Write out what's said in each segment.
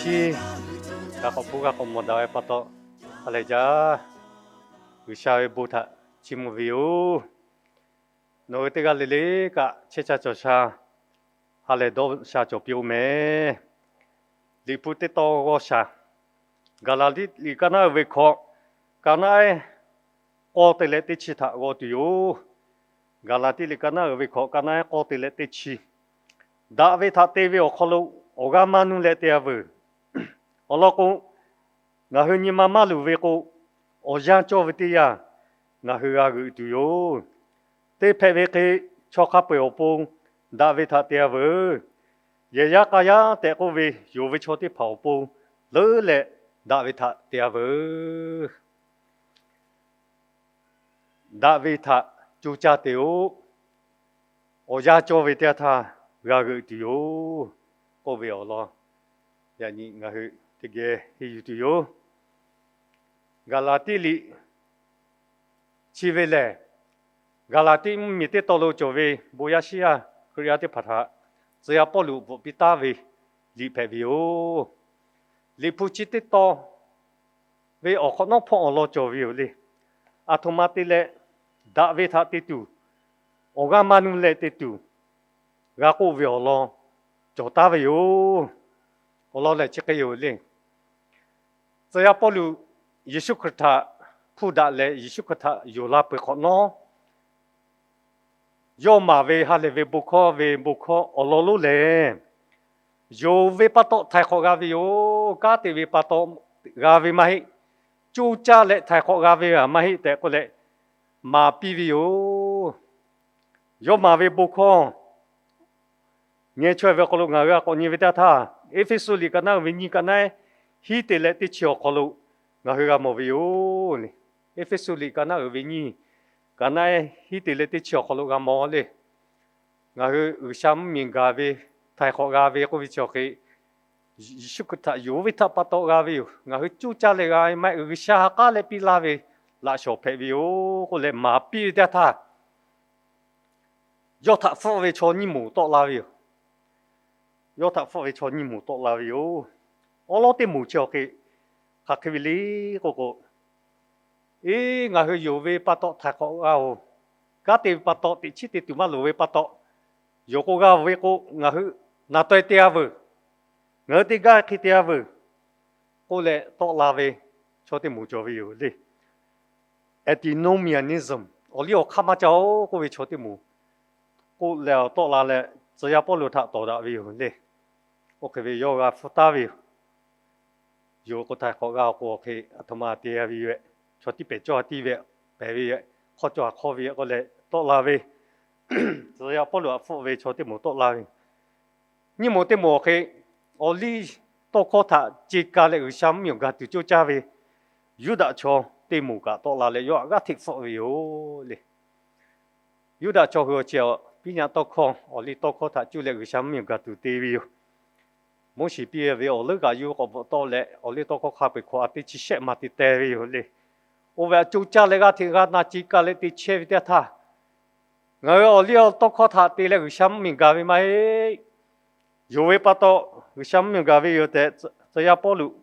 Chi g'a k'awꞈ hpu g'a k'awꞈ mawˬ daꞈ ve pa taw, ha lehˬ jaˇ. G'uiˬsha ve bon htaꞈ chiˇ mvuh ve yoˬ. Nawˬ hui teˇ g'aˇ le le kaꞈ chehˇ sha cawˬ sha, ha lehˬ dawˇ sha cawˬ piˇ-oˆ mehˍ. Liꞈ hpu teˇ tawn g'awˇ shaˍ. Gaˍlaˍtiˆ liꞈ ka naˉ uiˍ ve hkawꞈ, ka naˉ ehˉ k'awˇ te leh teˇ chi htaꞈ g'aw tuˬ yoˬ. Gaˍlaˍtiˆ liꞈ ka naˉ uiˍ ve hkawꞈ, ka naˉ ehˉ k'awˇ te leh teˇ chi. Daꞈ ve htaꞈ te ve awˬ hk'aw lo awˬ g'aˇ maˇ nuˇ leh te-a veuˬ. Awˬ lawn k'o, ngaˬ hui nyi ma maˇ luˬ ve k'o, awˬ yanˇ cawˇ ve teˇ yanˇ ngaˬ hui g'a g'euꞈ tuˬ yoˬ. Teˇ hpehꞈ ve hk'e, chaw hk'a peu-eˬ awˬ pon daꞈ ve htaꞈ te-a veuˬ. Yehˬ yaˇ k'a yaˇ tehꞈ k'oˆ ve, yonˍ ve chaw teˇ hpaˍ awˬ pon leuˉ leh daꞈ ve htaꞈ te-a veuˬ. Daꞈ ve htaꞈ co caˇ te-o. Awˬ yanˇ cawˇ ve teˇ yanˇ htaˇ g'a g'euꞈ tuˬ yoˬ k'oˆ ve awˬ lawn, yaꞈ nyi ngaˬ hui teˇ geh henˇ yuˬ tuˬ yoˬ. Gaˍlaˍtiˆ liꞈ chi ve lehˬ, Gaˍlaˍtiˆ mvuhˇmiˬ teˇ tawn lo cawˬ ve bon yaˇ shiˉ yaˇ Hkriꞈ yaˇ teˇ hpaˍ htaꞈ tcuh yaˇ Pawˇluꞈ bvuhꞈ piˇ taˉ ve liꞈ hpehꞈ ve yoˬ. Liꞈ hpu chi teˇ tawn ve awˬ hk'awꞈ nawˉ hpawˇ awˬ lawn cawˬ ve yoˬ le. Aˬ htoꞈ ma te leh daꞈ ve htaꞈ te tuˬ, awˬ g'aˇ maˇ nuˇ leh te tuˬ g'a k'oˆ ve awˬ lawn cawˬ taˉ ve yoˬ. Awˬ lawn lehˬ chi hk'e yoˬ le. Tcuh yaˇ Pawˇluꞈ Yeˍsuˆ Hkriꞈ htaꞈ hpuˇ daꞈ leh Yeˍsuˆ Hkriꞈ htaꞈ yonˍ la peuˬ hk'awꞈ nawˉ, yawˇ maˍ ve ha lehˬ ve bon hkawˇ ve bon hkawˇ awˬ lawn lonˉ lehˬ, yonˍ ve pa taw htaiˍ hk'awꞈ g'a ve yoˬ. Kanˉ te ve pa taw g'a ve maˇ heˆ. Coˇ caˇ leh htaiˍ hk'awꞈ g'a ve maˇ heˆ tehꞈ k'oˆ leh maˍ piˇ ve yoˬ. Yawˇ maˍ ve bon hkawˇ ngeh chaweh ve awˬ hk'aw lo ngaˬ hui a k'awꞈ nyi ve teˇ htaˇ, Eˇfeˇsuꞈ liꞈ ka naˉ uiˍ ve nyiˇ ka naˉ ehˉ hiˉ te leh teˇ chi awˬ hk'aw lo ngaˬ hui g'a mawˬ ve yoˬ le. Eˇfeˇsuꞈ liꞈ ka naˉ uiˍ ve nyiˇ ka naˉ ehˉ hiˉ te leh teˇ chi awˬ hk'aw lo g'a mawˬ le. Ngaˬ hui G'uiˬsha mvuhˇmiˬ gaˬ ve htaiˍ hk'awꞈ g'a ve k'oˆ ve chi awˬ hk'e, Yeˍsuˆ Hkriꞈ htaꞈ yonˍ ve htaꞈ pa taw g'a ve yoˬ. Ngaˬ hui coˇ caˇ leh g'a ve maˇ heˆ, G'uiˬsha ha k'aˉ leh piˇ laˇ ve laꞈ shawˍ hpehꞈ ve yoˬ k'oˆ leh maˍ piˇ ve teˇ htaˇ, yawˇ htaꞈ hpfuhˆ ve chaw nyiˇ moˍ tawˆ la ve yoˬ. Yawˇ htaꞈ hpfuhˆ ve chaw nyiˇ moˍ tawˆ la ve yoˬ. Awˉ lawˉ teˇ moˍ chi awˬ hk'e hk'aˬ hk'e ve le k'oˆ k'o, eˬ, ngaˬ hui yonˍ ve pa taw htaiˍ hk'awꞈ g'a-oˬ, kanˉ te ve pa taw teꞈ chiˉ te tuˬ maˇ loˍ ve pa taw, yonˍ k'o g'a-oˬ ve k'o, ngaˬ hui naˍ taweh te-a veuˬ, ngaˬ hui teˇ gaˇ hk'e te-a veuˬ k'oˆ leh tawˆ la ve chaw teˇ moˍ cawˬ ve yoˬ le. Antinomianism, awˬ liˇ awˬ hk'aˇ maˇ caˇ-oˬ k'oˆ ve chaw teˇ moˍ k'oˆ leh awˬ tawˆ la leh, tcuh yaˇ Pawˇluꞈ htaꞈ tawˍ daꞈ ve yoˬ le. Oˇ hk'e ve yawˇ g'a hpfuhˇ taˉ ve yoˬ. Yonˍ k'o htaiˍ hk'awꞈ g'a-oˬ k'o, awˬ hk'e aˬ htoꞈ ma te-a ve yoˬ. Chaw tiˉ pehˍ cawˇ tiˉ ve, pehˍ ve yoˬ. Hk'awˇ cawˇ hk'awˇ ve yoˬ k'oˆ leh tawˆ la ve, tcuh yaˇ Pawˇluꞈ htaꞈ hpfuhˆ ve chaw teˇ moˍ tawˆ la ve. Nyiˇ moˍ teˇ moˍ awˬ hk'e, awˬ liˇ tawˇ hkawˇ htaꞈ ce ka leh G'uiˬsha mvuhˇmiˬ awˬ gaˬ tuˬ coˇ caˇ ve Yuˇdaꞈ chaw teˇ moˍ kaꞈ tawˆ la leh yawˇ htaꞈ g'aˇ hteꞈ hpfuhˆ ve yoˬ le. Yuˇdaꞈ chaw hui awˬ chi awˬ piˉ nyaꞈ tawˇ hkawˇ, awˬ liˇ tawˇ hkawˇ htaꞈ cuˇ leh G'uiˬsha mvuhˇmiˬ awˬ gaˬ tuˬ te ve yoˬ. Moˉseˍ piˇ ve awˬ leuˉ kaꞈ yawˇ k'awꞈ bvuhꞈ tawˆ leh, awˬ liˇ tawˇ hkawˇ hk'a peu-eˬ hkawꞈ a teˇ chi shehˆ ma te teh ve yoˬ le. Oˇ ve htaꞈ coˇ caˇ leh g'aˇ hteꞈ g'a na ce ka leh te chehˇ ve teˇ htaˇ, ngaˬ hui awˬ liˇ awˬ tawˇ hkawˇ htaꞈ te leh G'uiˬsha mvuhˇmiˬ gaˬ ve maˇ heˆ. Yonˍ ve pa taw G'uiˬsha mvuhˇmiˬ gaˬ ve yoˬ tehꞈ, tcuh yaˇ Pawˇluꞈ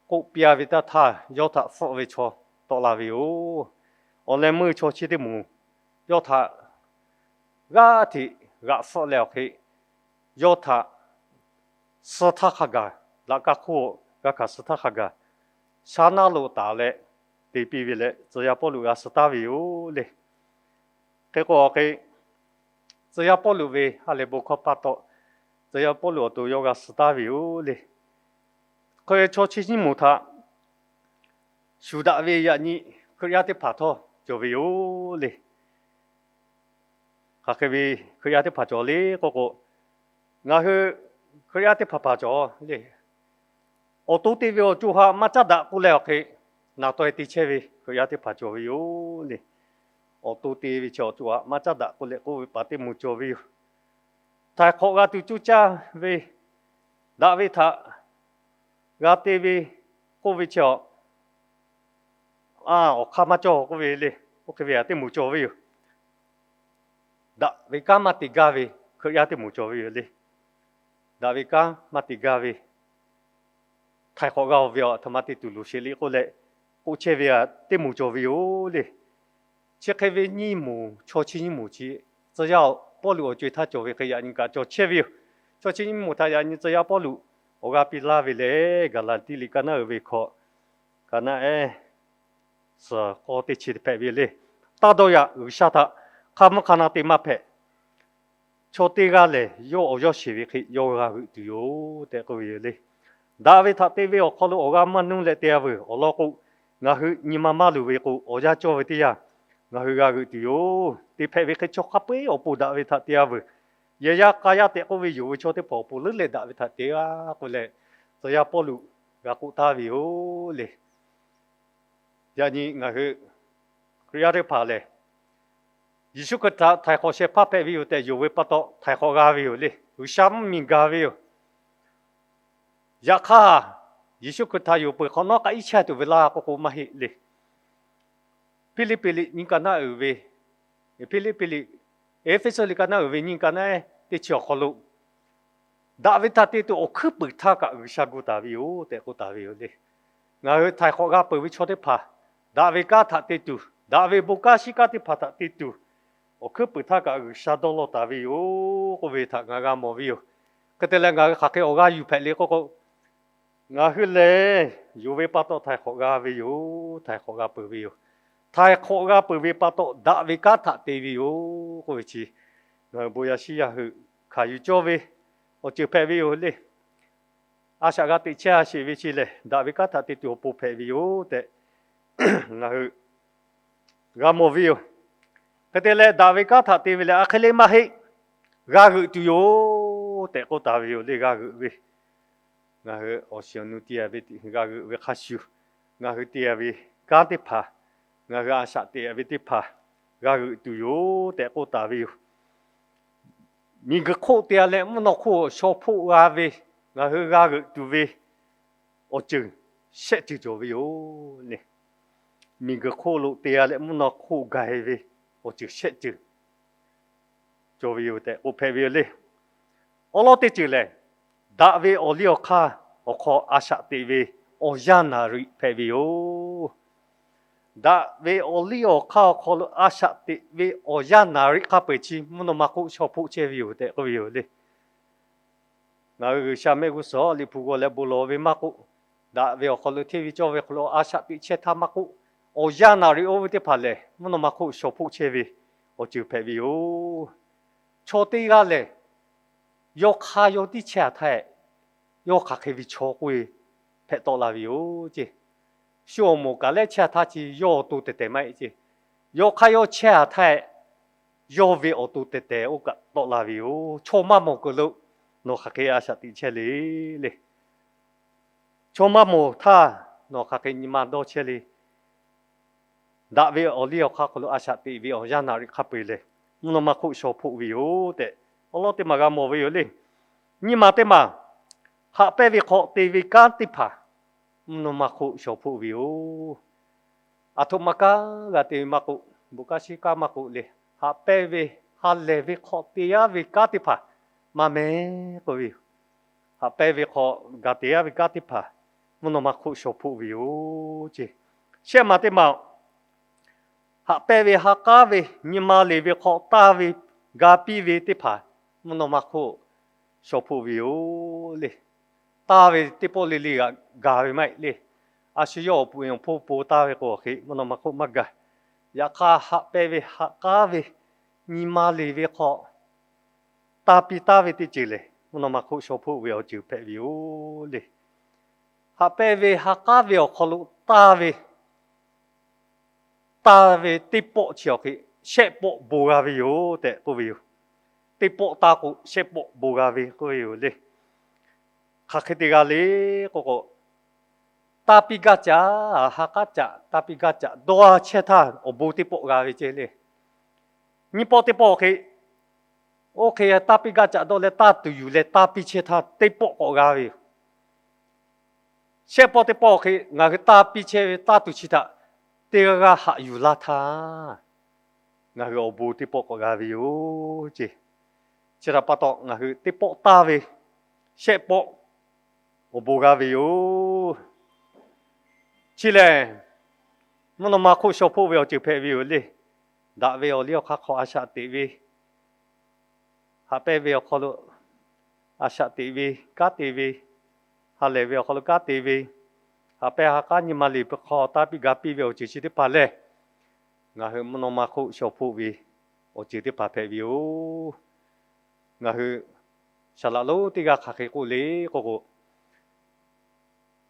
k'oˆ piˇ-a ve teˇ htaˇ, yawˇ htaꞈ hpfuhˆ ve chaw tawˆ la ve yoˬ. Awˬ leh meuˇ chaw chi teˇ moˍ yawˇ htaꞈ g'aˇ hteꞈ g'aꞈ hpfuhˆ leh awˬ hk'e, yawˇ htaꞈ suh htaˇ hk'a gaˬ, laꞈ ka hk'oˆ g'a hkanˍ suh htaˇ hk'a gaˬ, shaˉ naˉ lo taˍ leh te piˇ ve leh, tcuh yaˇ Pawˇluꞈ g'a suh taˉ ve yoˬ le. Hk'e k'o awˬ hk'e, tcuh yaˇ Pawˇluꞈ ve ha lehˬ bon hkawˇ pa taw, tcuh yaˇ Pawˇluꞈ awˬ to yawˇ g'a suh taˉ ve yoˬ le. Hk'e chaw chi nyiˇ moˍ htaꞈ shuˍ daꞈ ve yaꞈ nyi Hkriꞈ yaˇ teˇ hpaˍ htawˇ cawˬ ve yoˬ le. Hk'aˬ hk'e ve Hkriꞈ yaˇ teˇ hpaˍ cawˬ le k'oˆ k'o, ngaˬ hui Hkriꞈ yaˇ teˇ hpaˍ hpaˍ cawˬ le. Awˬ to te ve awˬ co ha maˇ caˉ daꞈ k'oˆ leh awˬ hk'e, naˍ taweh te chehˇ ve Hkriꞈ yaˇ teˇ hpaˍ cawˬ ve yoˬ le. Awˬ to te ve chi awˬ co ha maˇ caˉ daꞈ k'oˆ leh k'oˆ ve paˍ teˇ moˍ cawˬ ve yoˬ. Htaiˍ hk'awꞈ g'a tuˬ coˇ caˇ ve, daꞈ ve htaꞈ g'a te ve k'oˆ ve chi awˬ, a, awˬ hk'aˇ maˇ cawˇ k'oˆ ve le. Oˇ hk'e ve aꞈ teˇ moˍ cawˬ ve yoˬ. Daꞈ ve kanˉ maˇ te gaˇ ve Hkriꞈ yaˇ teˇ moˍ cawˬ ve yoˬ le. Daꞈ ve kanˉ maˇ te gaˇ ve htaiˍ hk'awꞈ g'a-oˬ ve awˬ htoꞈ ma te tuˬ loˍ sheˍ le k'oˆ leh, k'oˆ chehˇ ve teˇ moˍ cawˬ ve yoˬ le. Chi hk'e ve nyiˇ moˍ, chaw chi nyiˇ moˍ chi tcuh yaˇ Pawˇluꞈ awˬ co-e htaˇ cawˬ ve hk'e yaꞈ nyi kaꞈ cawˬ chehˇ ve yoˬ. Chaw chi nyiˇ moˍ htaꞈ yaꞈ nyi tcuh yaˇ Pawˇluꞈ awˬ g'aˇ piˇ laˇ ve lehˬ, Gaˍlaˍtiˆ liꞈ ka naˉ uiˍ ve hkawꞈ, ka naˉ ehˉ suhˍ k'awˇ teˇ chi hpehꞈ ve yoˬ le. Taˇ dawˇ yaꞈ, G'uiˬsha htaꞈ hk'a mvuhˇ hk'a na te maˇ hpehꞈ. Chaw teˇ g'aˇ lehˬ, yawˇ awˬ yawˇ sheˍ ve hk'e yawˇ g'a g'euꞈ tuˬ yoˬ tehꞈ k'oˆ ve yoˬ le. Daꞈ ve htaꞈ te ve awˬ hk'aw lo awˬ g'aˇ maˇ nuˇ leh te-a veuˬ. Awˬ lawn k'o, ngaˬ hui nyi ma maˇ luˬ ve k'o, awˬ yanˇ cawˇ ve teˇ yanˇ ngaˬ hui g'a g'euꞈ tuˬ yoˬ. Te hpehꞈ ve hk'e chaw hk'a peu-eˬ awˬ pon daꞈ ve htaꞈ te-a veuˬ. Yehˬ yaˇ k'a yaˇ tehꞈ k'oˆ ve yonˍ ve chaw teˇ hpaˍ awˬ pon leuˉ leh daꞈ ve htaꞈ te-a k'oˆ leh, tcuh yaˇ Pawˇluꞈ g'a k'oˆ taˍ ve yoˬ le. Yaꞈ nyi ngaˬ hui Hkriꞈ yaˇ teˇ hpaˍ lehˬ, Yeˍsuˆ Hkriꞈ htaꞈ htaiˍ hk'awꞈ sheh hpaˇ hpehꞈ ve yoˬ tehꞈ yonˍ ve pa taw, htaiˍ hk'awꞈ g'a ve yoˬ le. G'uiˬsha mvuhˇmiˬ gaˬ ve yoˬ. Yaꞈ hk'aˇ, Yeˍsuˆ Hkriꞈ htaꞈ yonˍ peuˬ hk'awꞈ nawˉ k'aꞈ iˉ chehˇ tuˬ ve laˇ k'oˆ k'o maˇ heˆ le. Hpiˇliˇpiˆ liꞈ nyiˇ ka naˉ uiˍ ve, Hpiˇliˇpiˆ liꞈ, Eˇfeˇsuꞈ liꞈ ka naˉ uiˍ ve nyiˇ ka naˉ ehˉ teˇ chi awˬ hk'aw lo, daꞈ ve htaꞈ te tuˬ awˬ hkuiˉ puiˍ htaˇ kaꞈ G'uiˬsha gu taˍ ve yoˬ tehꞈ k'oˆ taˍ ve yoˬ le. Ngaˬ hui htaiˍ hk'awꞈ g'a peuˬ ve chaw teˇ hpaˍ, daꞈ ve kanˉ htaꞈ te tuˬ, daꞈ ve bon kanˉ shiˉ kanˉ teˇ hpaˍ htaꞈ te tuˬ, awˬ hkuiˉ puiˍ htaˇ kaꞈ G'uiˬsha dawˇ law taˍ ve yoˬ k'oˆ ve htaꞈ ngaˬ g'a mawˬ ve yoˬ. Hk'e te leh, ngaˬ hui hk'aˬ hk'e awˬ g'aˇ yuˬ hpehꞈ le k'oˆ k'o, ngaˬ hui lehˬ yonˍ ve pa taw htaiˍ hk'awꞈ g'a ve yoˬ. Htaiˍ hk'awꞈ g'a peuˬ ve yoˬ. Htaiˍ hk'awꞈ g'a peuˬ ve pa taw, daꞈ ve kanˉ htaꞈ te ve yoˬ k'oˆ ve chi, ngaˬ hui bon yaˇ shiˉ yaˇ hui hkanˍ yuˬ cawˇ ve awˬ ceuˬ hpehꞈ ve yoˬ le. A shaꞈ g'a teꞈ chehˇ a sheˍ ve chi lehˬ, daꞈ ve kanˉ htaꞈ te tuˬ awˬ pon hpehꞈ ve yoˬ tehꞈ ngaˬ hui g'a mawˬ ve yoˬ. Hk'e te leh, daꞈ ve kanˉ htaꞈ te ve lehˬ, a hk'e le maˇ heˆ, g'a g'euꞈ tuˬ yoˬ tehꞈ k'oˆ taˍ ve yoˬ le. G'a g'euꞈ ve, ngaˬ hui awˬ shiˍ awˬ nu te-a ve, g'a g'euꞈ ve hk'a shuˍ, ngaˬ hui te-a ve kanˉ teˇ hpaˍ, ngaˬ hui a shaꞈ teꞈ-a ve teˇ hpaˍ, g'a g'euꞈ tuˬ yoˬ tehꞈ k'oˆ taˍ ve yoˬ. Miˬguiˬ hk'oˆ te-a leh mvuhˇ naw hk'oˆ shaw hpoˆ g'a ve, ngaˬ hui g'a g'euꞈ tuˬ ve awˬ ceuˬ shehˆ ceuˬ cawˬ ve yoˬ le. Miˬguiˬ hk'oˆ lo te-a leh mvuhˇ naw hk'oˆ gaˬ-e ve awˬ ceuˬ shehˆ ceuˬ cawˬ ve yoˬ tehꞈ k'oˆ hpehꞈ ve yoˬ le. Awˉ lawˉ teˇ ceuˬ lehˬ, daꞈ ve awˬ liˇ awˬ hk'aˇ awˬ hk'aw a shaꞈ teꞈ ve awˬ yanˇ naˍ riˍ hpehꞈ ve yoˬ. Daꞈ ve awˬ liˇ awˬ hk'aˇ awˬ hk'aw lo a shaꞈ teꞈ ve awˬ yanˇ naˍ riˍ hk'a peu-eˬ chi mvuhˇ naw ma hk'oˆ shaw hpoˆ chehˇ ve yoˬ tehꞈ k'oˆ ve yoˬ le. Ngaˬ hui G'uiˬsha mehˆ g'uˇ suhˍ liꞈ hpu g'aw leh bon lawˬ ve maˇ k'oˆ, daꞈ ve awˬ hk'aw lo hteˇ ve cawˇ ve hk'aw lo a shaꞈ teꞈ chehˇ htaˇ maˇ k'oˆ, awˬ yanˇ naˍ riˍ oˇ ve teˇ hpaˍ lehˬ, mvuhˇ naw ma hk'oˆ shaw hpoˆ chehˇ ve awˬ ceuˬ hpehꞈ ve yoˬ. Chaw teˇ g'aˇ lehˬ, yawˇ hk'aˇ yawˇ tiˉ chehˇ-a htaˇ, yawˇ hk'aˬ hk'e ve chaw k'oˆ-e hpehꞈ tawˆ la ve yoˬ ce. Shu awˬ moˍ kaꞈ lehˉ chehˇ-a htaˇ chi yawˇ awˬ to tehˬ tehˬ maˇ heˆ ce. Yawˇ hk'aˇ yawˇ chehˇ-a htaˇ, yawˇ ve awˬ to tehˬ tehˬ oˇ kaꞈ tawˆ la ve yoˬ. Chaw maˇ mawˬ kuiˬ lo nawˬ hk'aˬ hk'e a shaꞈ teꞈ chehˇ le le. Chaw maˇ mawˬ htaˇ nawˬ hk'aˬ hk'e nyi ma dawˇ chehˇ le. Daꞈ ve awˬ liˇ awˬ hk'aˇ hk'aw lo a shaꞈ teꞈ ve awˬ yanˇ naˍ riˍ hk'a peu-eˬ lehˬ, mvuhˇ naw ma hk'oˆ shaw hpoˆ ve yoˬ tehꞈ awˉ lawˉ teˇ maˬ g'a mawˬ ve yoˬ le. Nyiˇ ma teˇ maˬ, haꞈ pehnˇ ve hk'aw te ve kanˉ teˇ hpaˍ mvuhˇ naw ma hk'oˆ shaw hpoˆ ve yoˬ. Aˬ htoꞈ ma kanˉ g'a te ve maˇ k'oˆ, bon kanˉ shiˉ kanˉ maˇ k'oˆ le, haꞈ pehnˇ ve ha lehˬ ve hk'aw te-a ve kanˉ teˇ hpaˍ maˇ mehˉ k'oˆ ve yoˬ. Haꞈ pehnˇ ve hk'aw gaˬ te-a ve kanˉ teˇ hpaˍ mvuhˇ naw ma hk'oˆ shaw hpoˆ ve yoˬ ce. Shehˆ ma teˇ maˬ, haꞈ pehnˇ ve ha k'aˉ ve nyi ma leˬ ve hk'aw taˇ ve ga piˇ ve teˇ hpaˍ mvuhˇ naw ma hk'oˆ shaw hpoˆ ve yoˬ le. Taˇ ve teˇ pawˆ le le g'aꞈ gaˬ ve maˇ heˆ le. A shu yawˇ awˬ puˍ awˬ hponˇ po taˇ ve k'o hk'e mvuhˇ naw ma hk'oˆ maˇ gaˬ. Yaꞈ hk'aˇ, haꞈ pehnˇ ve ha k'aˉ ve nyi ma leˬ ve hk'aw taˇ piˇ taˍ ve teˇ ceuˬ lehˬ, mvuhˇ naw ma hk'oˆ shaw hpoˆ ve awˬ ceuˬ hpehꞈ ve yoˬ le. Haꞈ pehnˇ ve ha k'aˉ ve awˬ hk'aw lo taˇ ve, taˇ ve teˇ pawˆ chi awˬ hk'e shehˆ pawˆ bon g'a ve yoˬ tehꞈ k'oˆ ve yoˬ. Teˇ pawˆ taˇ k'o, shehˆ pawˆ bon g'a ve k'oˆ ve yoˬ le. Hk'aˬ hk'e te g'a le k'oˆ k'o, taˇ piˇ gaˇ caꞈ, ha k'aˉ caꞈ, taˇ piˇ gaˇ caꞈ dawˇ-a chehˇ htaˇ, awˬ bon teˇ pawˆ g'a ve ceˇ le. Nyiˇ pawˆ teˇ pawˆ hk'e, oˇ hk'e taˇ piˇ gaˇ caꞈ dawˇ leh taˇ tuˬ yuˬ leh taˇ piˇ chehˇ htaˇ, teˇ pawˆ k'awꞈ g'a ve yoˬ. Shehˆ pawˆ teˇ pawˆ hk'e ngaˬ hui taˇ piˇ chehˇ ve taˇ tuˬ chi htaꞈ teˇ g'aˇ g'aˇ haꞈ yuˬ laˇ htaˇ, ngaˬ hui awˬ bon teˇ pawˆ k'awꞈ g'a ve yoˬ ceˇ. Chi htaꞈ pa taw, ngaˬ hui teˇ pawˆ taˇ ve shehˆ pawˆ awˬ bon g'a ve yoˬ. Chi lehˬ, mvuhˇ naw ma hk'oˆ shaw hpoˆ ve awˬ ceuˬ hpehꞈ ve yoˬ le. Daꞈ ve awˬ liˇ awˬ hk'aˇ hk'aw a shaꞈ teꞈ ve, haꞈ pehnˇ ve awˬ hk'aw lo a shaꞈ teꞈ ve, kanˉ te ve, ha lehˬ ve awˬ hk'aw lo kanˉ te ve, haꞈ pehnˇ ha k'aˉ nyi ma liꞈ hk'aw tanˇ piˇ ga piˇ ve awˬ ceuˬ chi teˇ hpaˍ lehˬ, ngaˬ hui mvuhˇ naw ma hk'oˆ shaw hpoˆ ve awˬ ceuˬ teˇ hpaˍ hpehꞈ ve yoˬ. Ngaˬ hui saˍ laꞈ lonˉ teˇ g'aˇ hk'aˬ hk'e k'oˆ le k'oˆ k'o,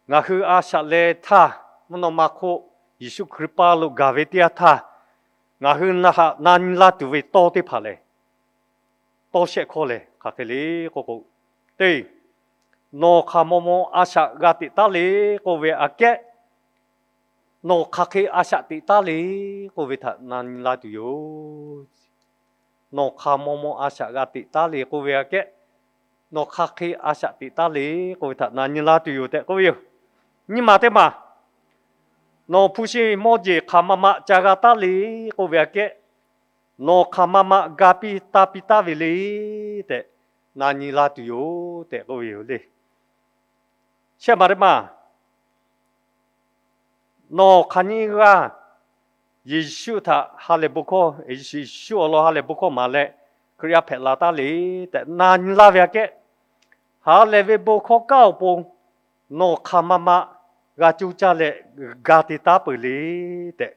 ngaˬ hui a shaꞈ leh htaˇ, mvuhˇ naw ma hk'oˆ Yeˍsuˆ Hkriꞈ pa lo gaˬ ve teˇ yanˇ htaˇ, ngaˬ hui na nyi la tuˬ ve tawˇ teˇ hpaˍ lehˬ, tawˇ shehˆ hkawˇ lehˬ hk'aˬ hk'e le k'oˆ k'o, teˇ, nawˬ hk'aˬ maw maw a shaꞈ g'a teꞈ taˉ le k'oˆ ve aꞈ kehˉ, nawˬ hk'aˬ hk'e a shaꞈ teꞈ taˉ le k'oˆ ve htaꞈ na nyi la tuˬ yoˬ. Nawˬ hk'aˬ maw maw a shaꞈ g'a teꞈ taˉ le k'oˆ ve aꞈ kehˉ, nawˬ hk'aˬ hk'e a shaꞈ teꞈ taˉ le k'oˆ ve htaꞈ na nyi la tuˬ yoˬ tehꞈ k'oˆ ve yoˬ. Nyiˇ maˬ teˇ maˬ, nawˬ hpu shi mawˇ jeˬ hk'aˬ ma ma ca g'a taˉ le k'oˆ ve aꞈ kehˉ, nawˬ hk'aˬ ma ma ga piˇ taˇ piˇ taˉ ve le tehꞈ na nyi la tuˬ yoˬ tehꞈ k'oˆ ve yoˬ le. Shehˆ maˬ teˇ maˬ, nawˬ hk'aˬ nyi g'aˇ Yeˍsuˆ htaꞈ ha lehˬ bon hkawˇ, Yeˍsuˆ awˬ lawn ha lehˬ bon hkawˇ maˍ leh Hkriꞈ yaˇ hpehꞈ la taˉ le tehꞈ na nyi laˇ ve aꞈ kehˉ, ha lehˬ ve bon hkawˇ kaˉ awˬ pon nawˬ hk'aˬ ma ma g'a coˇ caˇ leh ga te taˉ peuˬ le tehꞈ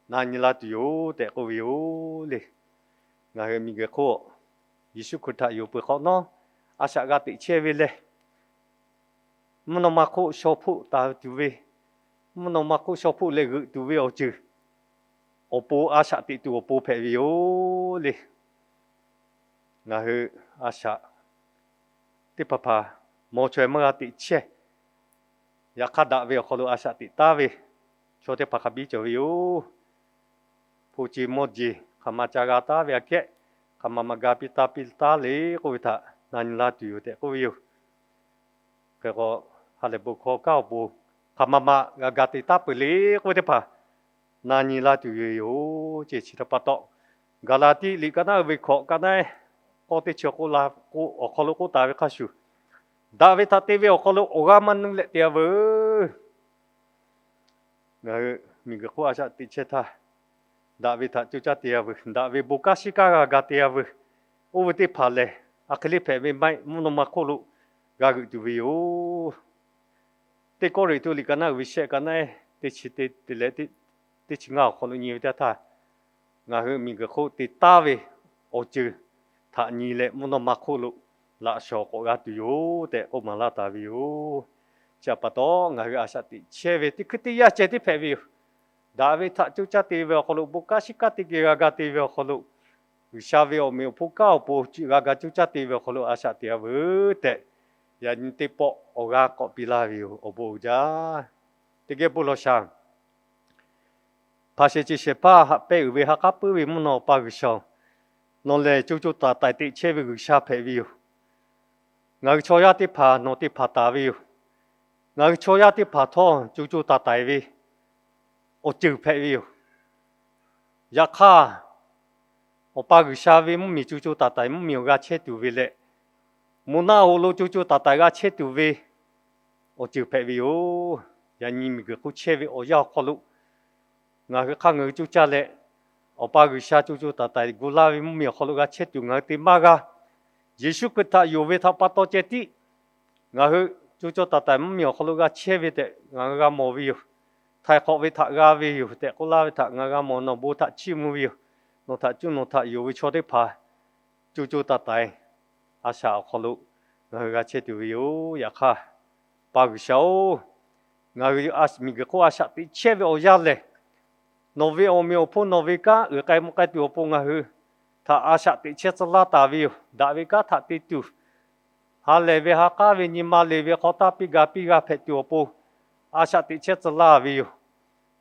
na nyi la tuˬ yoˬ tehꞈ k'oˆ ve yoˬ le. Ngaˬ hui miˬguiˬ hk'oˆ Yeˍsuˆ Hkriꞈ htaꞈ yonˍ peuˬ hk'awꞈ nawˉ, a shaꞈ g'a teꞈ chehˇ ve lehˬ, mvuhˇ naw ma hk'oˆ shaw hpoˆ taˍ tuˬ ve, mvuhˇ naw ma hk'oˆ shaw hpoˆ leh g'euꞈ tuˬ ve awˬ ceuˬ awˬ pon a shaꞈ teꞈ tuˬ awˬ pon hpehꞈ ve yoˬ le. Ngaˬ hui a shaꞈ teˇ hpaˍ hpaˍ maw chaweh maˇ g'a teꞈ chehˇ. Yaꞈ hk'aˇ daꞈ ve awˬ hk'aw lo a shaꞈ teꞈ taˉ ve chaw teˇ hpaˍ hk'a biˇ cawˬ ve yoˬ. Hpu chi mawˇ jeˬ hk'aˬ ma ca g'a taˉ ve aꞈ kehˉ, hk'aˬ ma ma ga piˇ taˇ piˇ taˉ le k'oˆ ve htaꞈ na nyi la tuˬ yoˬ tehꞈ k'oˆ ve yoˬ. Hk'e k'o, ha lehˬ bon hkawˇ kaˉ awˬ pon hk'aˬ ma ma g'a ga te taˉ peuˬ le k'oˆ ve teˇ hpaˍ na nyi la tuˬ yoˬ. Ceh chi htaꞈ pa taw, Gaˍlaˍtiˆ liꞈ ka naˉ uiˍ ve hkawꞈ ka naˉ k'awˇ teˇ chi k'oˆ la k'o, awˬ hk'aw lo k'oˆ taˍ ve hk'a shuˍ, daꞈ ve htaꞈ te ve awˬ hk'aw lo awˬ g'aˇ maˇ nuˇ leh te-a veuˬ. Ngaˬ hui miˬguiˬ hk'oˆ a shaꞈ teꞈ chehˇ htaˇ, daꞈ ve htaꞈ coˇ caˇ te-a veuˬ, daꞈ ve bon kanˉ shiˉ kanˉ g'a ga te-a veuˬ. Oˇ ve teˇ hpaˍ lehˬ, a hk'e le hpehꞈ ve maˇ heˆ, mvuhˇ naw ma hk'oˆ lo g'a g'euꞈ tuˬ ve yoˬ. Teˇ Kawˇrenˍhtuˆ liꞈ ka naˉ uiˍ ve shehˆ ka naˉ teˇ chi te te leh teˇ chi ngaˇ awˬ hk'aw lo nyi ve teˇ htaˇ, ngaˬ hui miˬguiˬ hk'oˆ te taˉ ve awˬ ceuˬ htaꞈ nyi leh mvuhˇ naw ma hk'oˆ lo laꞈ shawˍ k'awꞈ g'a tuˬ yoˬ tehꞈ k'oˆ maˍ laˇ taˍ ve yoˬ. Chi htaꞈ pa taw, ngaˬ hui a shaꞈ teꞈ chehˇ ve teˇ hkui teˇ yanˇ ceh tiˉ hpehꞈ ve yoˬ. Daꞈ ve htaꞈ coˇ caˇ te ve awˬ hk'aw lo, bon kanˉ shiˉ kanˉ teˇ geh g'a ga te ve awˬ hk'aw lo, G'uiˬsha ve awˬ meꞈ awˬ hponˇ kanˉ awˬ pon g'a ga coˇ caˇ te ve awˬ hk'aw lo a shaꞈ teꞈ-a veuˬ tehꞈ, yaꞈ nyi teˇ pawˆ awˬ g'aˇ k'awꞈ piˇ laˇ ve yoˬ. Awˬ bon uiˍ jaˇ. Teˇ geh bon lawˬ shaˍ. Hpaˍ shehˍ ceuˬ shehˍ hpaˇ haꞈ pehnˇ uiˍ ve ha k'aˉ puiˉ ve mvuhˇ naw Awˬ pa G'uiˬsha-oˬ, nawˬ lehˬ co co taiˍ taiˍ teꞈ chehˇ ve G'uiˬsha hpehꞈ ve yoˬ. Ngaˬ hui chaw yaˇ teˇ hpaˍ nawˬ te hpanˍ taˍ ve yoˬ. Ngaˬ hui chaw yaˇ teˇ hpaˍ htawˇ co co taiˍ taiˍ ve awˬ ceuˬ hpehꞈ ve yoˬ. Yaꞈ hk'aˇ, Awˬ pa G'uiˬsha ve mvuhˇmiˬ co co taiˍ taiˍ mvuhˇmiˬ awˬ g'a chehˇ tuˬ ve leh, moˬ naˆ hoꞈ lo co co taiˍ taiˍ g'a chehˇ tuˬ ve awˬ ceuˬ hpehꞈ ve yoˬ. Yaꞈ nyi miˬguiˬ hk'oˆ chehˇ ve awˬ yanˇ awˬ hk'aw lo, ngaˬ hui hk'aˇ ngaˬ hui coˇ caˇ leh, Awˬ pa G'uiˬsha co co taiˍ taiˍ gu laˇ ve mvuhˇmiˬ awˬ hk'aw lo g'a chehˇ tuˬ ngaˬ hui te maˇ g'a. Yeˍsuˆ Hkriꞈ htaꞈ yonˍ ve htaꞈ pa taw ceh tiˉ ngaˬ hui co co taiˍ taiˍ mvuhˇmiˬ awˬ hk'aw lo g'a chehˇ ve tehꞈ ngaˬ hui g'a mawˬ ve yoˬ. Htaiˍ hk'awꞈ ve htaꞈ g'a ve yoˬ tehꞈ k'oˆ laˇ ve htaꞈ ngaˬ hui g'a mawˬ. Nawˬ bon htaꞈ chiˇ mvuh ve yoˬ. Nawˬ htaꞈ cuˇ nawˬ htaꞈ yonˍ ve chaw teˇ hpaˍ co co taiˍ taiˍ a shaꞈ awˬ hk'aw lo ngaˬ hui g'a chehˇ tuˬ ve yoˬ. Yaꞈ hk'aˇ, Pa G'uiˬsha-oˬ, ngaˬ hui miˬguiˬ hk'oˆ a shaꞈ teꞈ chehˇ ve awˬ yanˇ lehˬ, nawˬ ve awˬ meꞈ awˬ hponˇ nawˬ ve kanˉ uiˍ k'ai mvuh k'ai tuˬ awˬ pon ngaˬ hui htaꞈ a shaꞈ teꞈ chehˇ tcuh laˇ taˍ ve yoˬ. Daꞈ ve kanˉ htaꞈ te tuˬ, ha lehˬ ve ha k'aˉ ve nyi ma le ve hk'aw tanˇ piˇ ga piˇ g'a hpehꞈ tuˬ awˬ pon a shaꞈ teꞈ chehˇ tcuh laˇ ve yoˬ.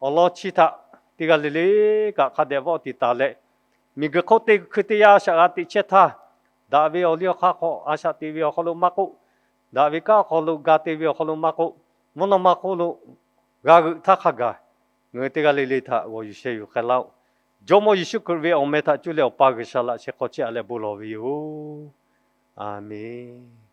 Awˬ lawn chi htaꞈ teˇ g'aˇ le le kaꞈ hk'a dehꞈ vawˆ tiˍ taˍ leh, miˬguiˬ hk'oˆ teˇ hkui teˇ yanˇ a shaꞈ g'a teꞈ chehˇ htaˇ, daꞈ ve awˬ liˇ awˬ hk'aˇ hk'aw a shaꞈ teꞈ ve awˬ hk'aw lo maˇ k'oˆ, daꞈ ve kanˉ awˬ hk'aw lo ga te ve awˬ hk'aw lo maˇ k'oˆ, mvuhˇ naw ma hk'oˆ lo g'a g'euꞈ htaˇ hk'a gaˬ, ngaˬ hui teˇ g'aˇ le le htaꞈ g'awˬ yuˬ sheh yuˬ k'ai laˇ-oˆ. Jawˇmawˇ Yeˍsuˆ Hkriꞈ ve awˬ meh htaꞈ cuˇ leh Awˬ pa G'uiˬsha laꞈ sheh hk'aw chehˇ-a leh bon lawˬ ve yoˬ. Aˍmenˍ.